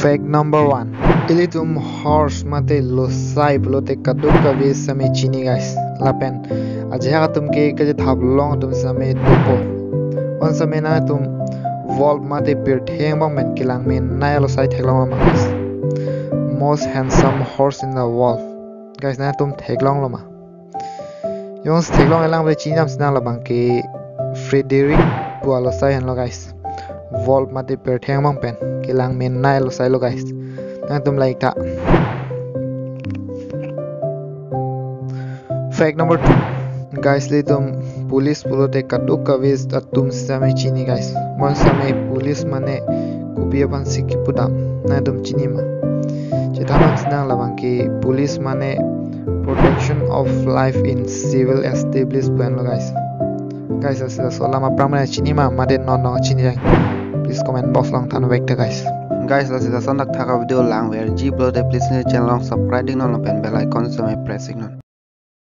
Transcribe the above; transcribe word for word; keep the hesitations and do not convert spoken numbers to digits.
Fact number one. Ilitum horse mate losai pulote kadokave sitame chini, guys. Lapen ajahak atum ke kachethap long atum sitame dopo. Bonsitame nangtum wolf mate pirthe angbong pen kelang menei alosai theklong loma, guys? Most handsome horse in the world. Guys, nangtum theklong loma? Jongsi theklong-et lang pen chini damsi nang, labang ke Frederick pu alosai henlo, guys. Wolf mate pirthe angbong pen kelang menei alosai lo, guys. Nangtum like tha. Fact number two. Guys, ilitum police pulote kadokave atum sitame chini, guys. Bonsitame police mane kopi aphansi kipu dam, nangtum chini ma? Chethan damsi nang, labang ke police mane protection of life in civil establish pu henlo, guys. Guys, lasi laso alam aphrang mane chini ma, mate non non chini jang? Please comment box along than vek tha, guys. Guys, lasi lason thakthak avideo langverji pulote please ne channel along subscribe iknon lapen bell icon sitame press iknon.